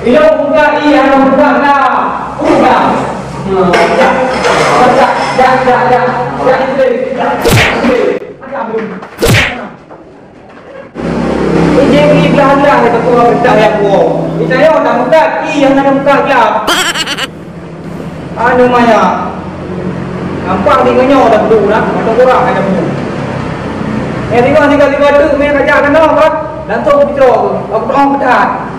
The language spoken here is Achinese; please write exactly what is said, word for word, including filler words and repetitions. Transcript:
Ilôn buka ie hana buka na. Buka. Jak, jak, jak, jak. Jak, jak. Ijih bri glah-glah keu ketua peurintah nyang buo. Di tanyoe na buka ie nyang hana buka glah. Anu maya. Nampak di ngeunyoe dah bru dah, atau kurang ada bru. Eh, tiba-tiba tu meh kajak kena apa? Langsung picok tu. Aku doang pecat.